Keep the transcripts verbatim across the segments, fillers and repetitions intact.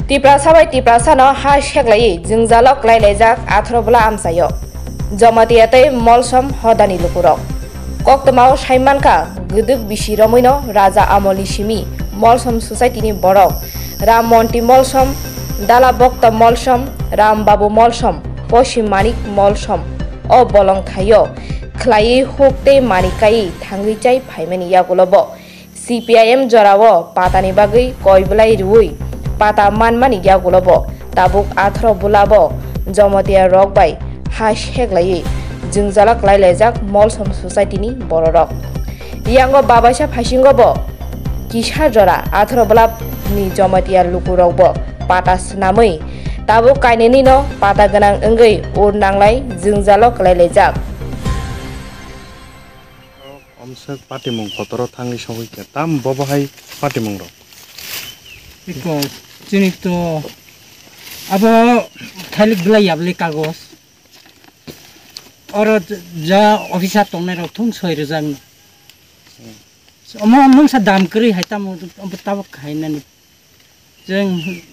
Tiprasa bai Tiprasano ha seklaiwi jwngjalo kwlailaijak atharo bwla amchaio Jamatia tei Molsom hodani lukurok. Koktwmao saimankha, gwdwk bisi romwino raja amolni simi Molsom society ni borok Ram Monti Molsom, Dala Bokta Molsom, Ram Babu Molsom, Posim Manik Molsom o bolong thaio khlaiwi huk tei mani kaiwi thangwi chai phaimani yagulo bo C P I M jorao patani bagwi koi bwlai rwui pata manmani yagulo bo tabuk atharo bwla bo Jamatia rok bai ha seklaiwi jwngjala kwlailaijak Molsom society ni bororok. Yango babaisa phaisingo bo kisa jora atharo bwla ni Jamatia lukurok bo pata swnamwi tabuk kainwino pata gwnang wngwi ur nanglai jwngjalo kwlailaijak. Omswk patimung kotoro thangwi sogwi khe tam bobo hai patimung rok. Iko, chini to abo thailik bwlai yabli kagos. Oro ja officer tongnai rok thung soi rwjak. Omo mungsa dam kwrwi hai tamo abo tabuk khainani. Chwng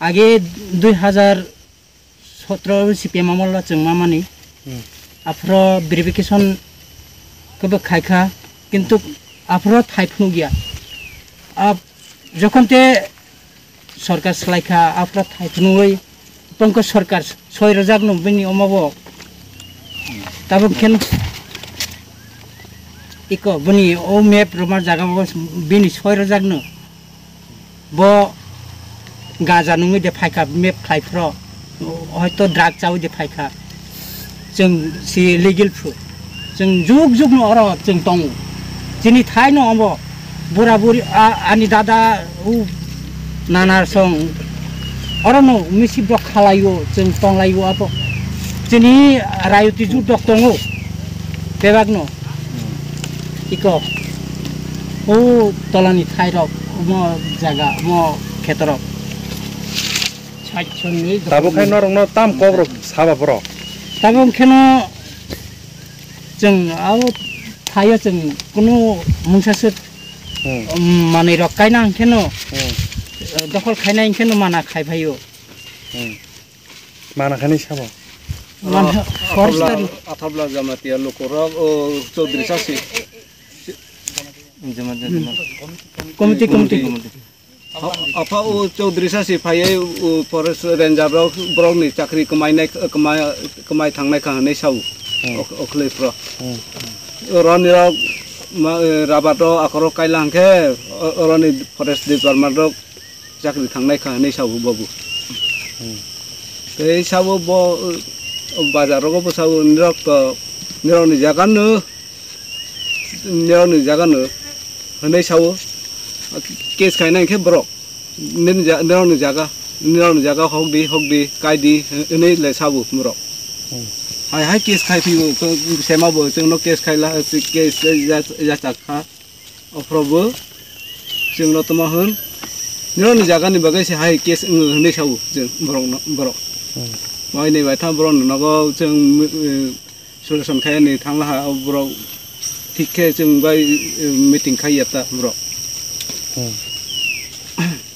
age dui hazar sotro C P M amolo chwng mamani. Hmm. Aphro verification kebo khaikha, kintu aphro thai phunukya. Ab-, jokhon te sorkar swlaikha, aphro thai phunugwi Pankaj Sarkar soi rwjakno bini omobo. Tabuk khen iko bini o map rwma jaga bo bini soi rwjakno. Bo gaja nungwi de phaikha map khlai phro. Hoito drug chawi de phaikha. Chwng si legal phu. Chwng juk juk no oro chwng tongo. Chini thai no omo bura buri a-, ani dada u nana song oro no misip rok khalaio chwng tonglaio abo. Chini rayoti ju dok tongo. Bebak no. Iko. O tolani thai rok mo jaga mo khetorok. Tabuk khai norokno tam kok rok saba borok. Tabuk kheno chwng abo thaio chwng kunu mungsa se Hmm. Manwi rok kaina hwnkhe no, Hmm. Dokhol khaina hwnkhe no mana khai phaio. Hmm. Mana khainai sabo. Mana Oh, forest Athobla, tari. Athobla Jamatia lukurok, o Chaudhary Sasi. Committee, committee. Apha o Chaudhary Sasi phaiwi o forest ranger rok borokni chakri kwmainai, kwma-, kwmai thangnai kha hwnwi sao. Hmm. Ok-, okhwlwi phro. Hmm. Oroni rok ma-, rabat rok akhoro kaila hwnkhe o-, oroni forest department rok chakri thangnai kha hwnwi sao bobo. Hmm. Tei sao bo, o bazar rogo bo sao nirok to, nirokni jaga no, nirokni jaga no hwnwi sao. Case khaina hwnkhe borok nini ja-, nirokni jaga, nirokni jaga hokdi, hokdi, kaidi hwnwi le sao borok. Hmm. Hai hai case khai phio, sema bo chwngno case khaila, case ya, ya chakha. Aphrobo chwngno tamo hwn, nirokni jagani bagwi se hai case wngo hwnwi sao chwng borokno, borok. Hmm. Waini baithang borokno nogo chwng, eh, solution khaiyani thanglaha, o borok thik khe chwng bai, eh, meeting khaiya ta borok. Hmm.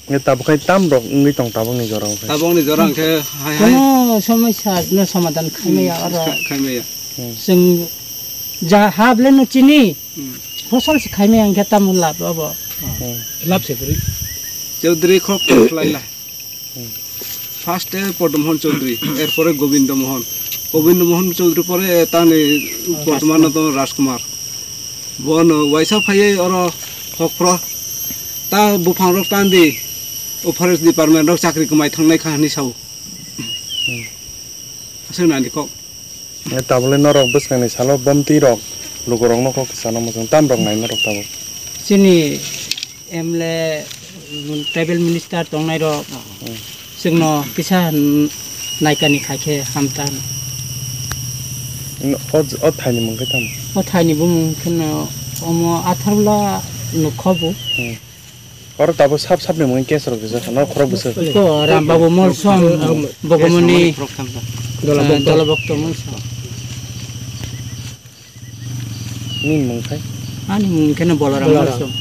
Nge tabuk khai tam rok wngwi tong tabukni jora o khai. Tabukni jora hwnkhe hai hai. Kono somosya no somadhan khaimaya oro. Kha-, khaimaya. Hmm. Chwng ja hable no chini. Hmm. Fosol se khaimaya hwnkhe tamo lab obo. Hmm. Lab se kwrwi. Chaudhary khok khlai la. Hmm. First e Padma Mohan Chaudhary, erpore Govinda Mohan. Govinda Mohan Chaudhary pore tani Rajkumar. Bortman to Rajkumar. Bono waisa phaiwi oro hokphro ta buphang rok tandi o forest department rok chakri kwmai thangnai kha hwnwi sao. Hmm. Aswk nani kok. E tabole norok bwskangni salo bomtwi rok lukurokno kok sana muchung tam rok nai norok tabuk. Chini M L A, tribal minister tongnai rok, hmm, chwngno kisa naikani khaikhe hamtan. O, o thaini mung khe tamo? O thaini bumung kheno omo Atharla nukho bo. Hmm. Oro tabuk sap sapni mung case rok rijak kha, no khorok bwswk. Ko Ram Babu Molsom, hmm, Bogomoni, Dolabokto. Dolabokto Molsom. Nini mung khai? Ani mung kheno Bolaram Bolaram. Molsom.